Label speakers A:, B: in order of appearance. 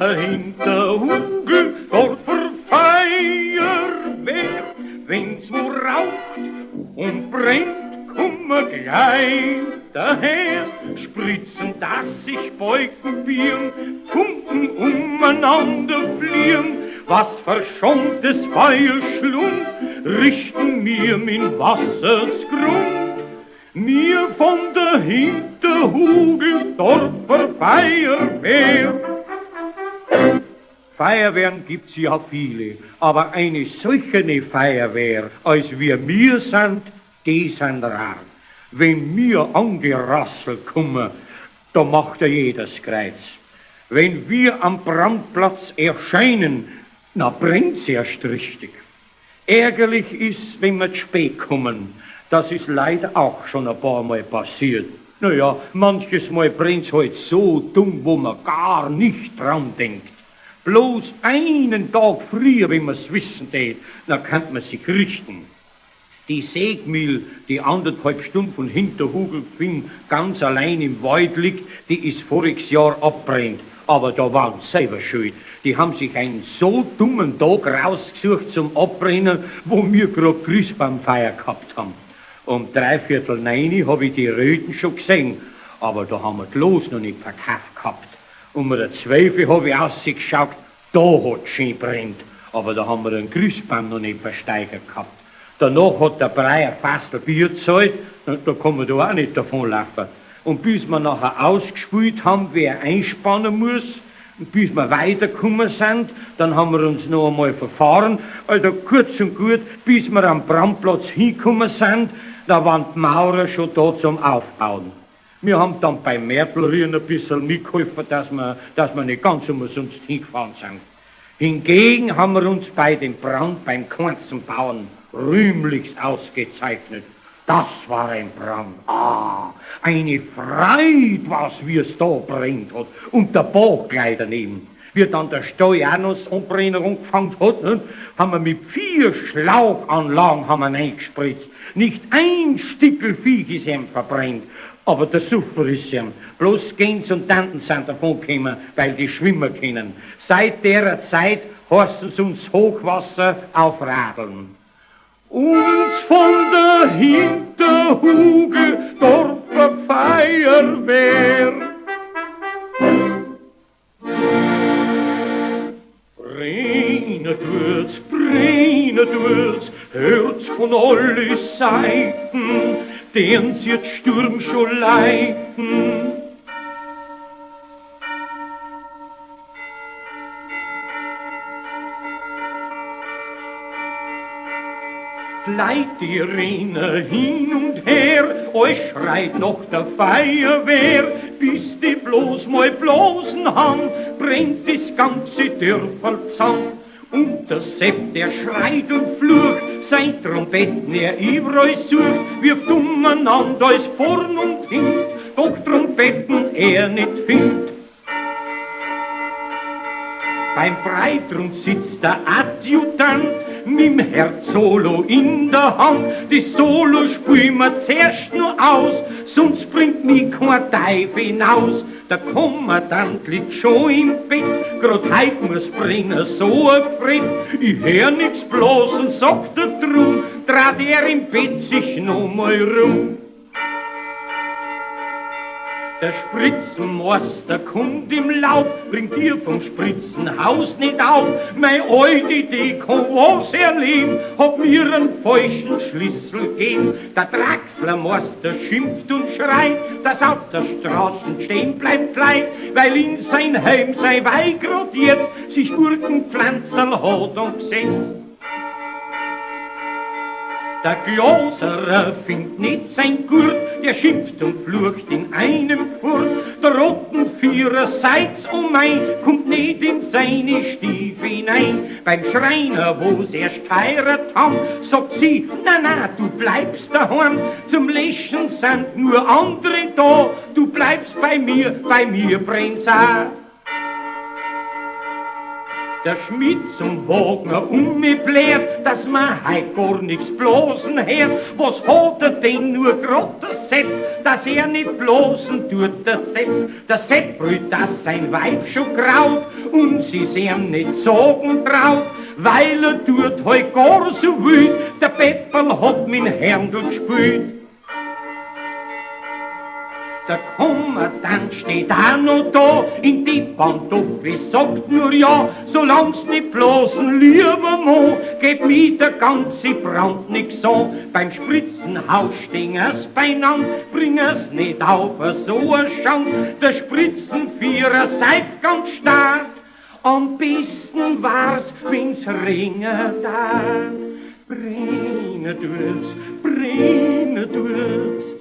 A: der Hinterhugel Dorfer Feuerwehr. Wenn's wo raucht und brennt, kommen wir gleich daher. Spritzen, dass sich Beugen bieren, Funken umeinander fliehen. Was verschontes Feuer schlund, richten mir min Wassers Grund. Mir von der Hinterhugel Dorfer Feuerwehr. Feuerwehren gibt's ja viele, aber eine solche Feuerwehr, als wir mir sind, die sind rar. Wenn mir angerasselt kommen, da macht ja jedes Kreuz. Wenn wir am Brandplatz erscheinen, na brennt's erst richtig. Ärgerlich ist, wenn wir zu spät kommen. Das ist leider auch schon ein paar Mal passiert. Naja, manches Mal brennt's halt so dumm, wo man gar nicht dran denkt. Bloß einen Tag früher, wenn man's wissen tät, na kann man sich richten. Die Sägmühl, die 1,5 Stunden von Hinterhugelfing ganz allein im Wald liegt, die ist voriges Jahr abbrennt. Aber da waren sie selber schuld. Die haben sich einen so dummen Tag rausgesucht zum Abbrennen, wo wir grad Christbaumfeier gehabt haben. Um 8:45 hab ich die Röten schon gesehen, aber da haben wir die Los noch nicht verkauft gehabt. Um 12 hab ich rausgeschaut, da hat's schön brennt, aber da haben wir den Christbaum noch nicht versteigert gehabt. Danach hat der Brei ein Fassel Bier gezahlt, da kann man da auch nicht davonlaufen. Und bis wir nachher ausgespült haben, wer einspannen muss, und bis wir weitergekommen sind, dann haben wir uns noch einmal verfahren. Also kurz und gut, bis wir am Brandplatz hingekommen sind, da waren die Maurer schon da zum Aufbauen. Wir haben dann beim Märtelrühren ein bisschen mitgeholfen, dass wir nicht ganz umsonst hingefahren sind. Hingegen haben wir uns bei dem Brand beim Kanzenbauen rühmlichst ausgezeichnet. Das war ein Brand. Ah, eine Freude, was wir's da brennt hat. Und der Bach gleich daneben. Wie dann der Stall auch noch so Brenner angefangen hat, ne, haben wir mit 4 Schlauchanlagen haben wir reingespritzt. Nicht ein Stickel Viech ist ihm verbrennt, aber der Suffer ist ihm. Bloß Gänse und Tanten sind davon gekommen, weil die schwimmen können. Seit der Zeit heißen sie uns Hochwasser auf Radeln. Uns von der Hinterhugel Dorfer Feuerwehr. Brennen tut's, brennen tut's, hört's von alle Seiten, den zieht Sturm schon leiten. Leid, die rennen hin und her, euch schreit noch der Feuerwehr, bis die bloß mal bloßen han, brennt das ganze Dörferl zusammen. Und der Sepp, der schreit und flucht, sein Trompetten er überall sucht, wirft umeinander als vorn und hint, doch Trompetten er nicht findet. Beim Breitrund sitzt der Adjutant mit'm Herz-Solo in der Hand. Die Solo spielen wir zuerst nur aus, sonst bringt mich kein Teufel hinaus. Der Kommandant liegt schon im Bett, grad heut muss brennen so ein Gefret. Ich hör nix bloßen, sagt er drum, trat er im Bett sich noch mal rum. Der Spritzenmeister kommt im Lauf, bringt dir vom Spritzenhaus nicht auf. Mei Alte, die kann was erleben, hat mir einen falschen Schlüssel gegeben. Der Draxlermeister schimpft und schreit, dass auf der Straße stehen bleibt Leid, weil in sein Heim sein Weih grad jetzt sich Gurkenpflanzerl hat und gesetzt. Der Glaserer findet nicht sein Gurt, der schimpft und flucht in einem Furt. Der Rottenführer seit's um ein, kommt nicht in seine Stiefel hinein. Beim Schreiner, wo's erst geheirat haben, sagt sie, na na, du bleibst daheim. Zum Löschen sind nur andere da, du bleibst bei mir brennt's auch. Der Schmied zum Wagner um mich blärt, dass man heut gar nix blasen hört. Was hat er denn nur grad das Sepp, dass er nicht bloßen tut, der Sepp. Der Sepp brüllt, dass sein Weib schon graut und sie's ihm nicht sagen traut, weil er tut heut gar so wild, der Pepperl hat min Händel gespielt. Der Kommandant steht auch noch da, in die Pantoffel sagt nur ja, solang's nicht bloßen lieber Mo, geht mi der ganze Brand nix an. Beim Spritzenhaus stehen beieinander, bringen's nicht auf so a Schand. Der Spritzenvierer seid ganz stark, am besten war's, wenn's ringen tat. Brennen tut's, brennen tut's.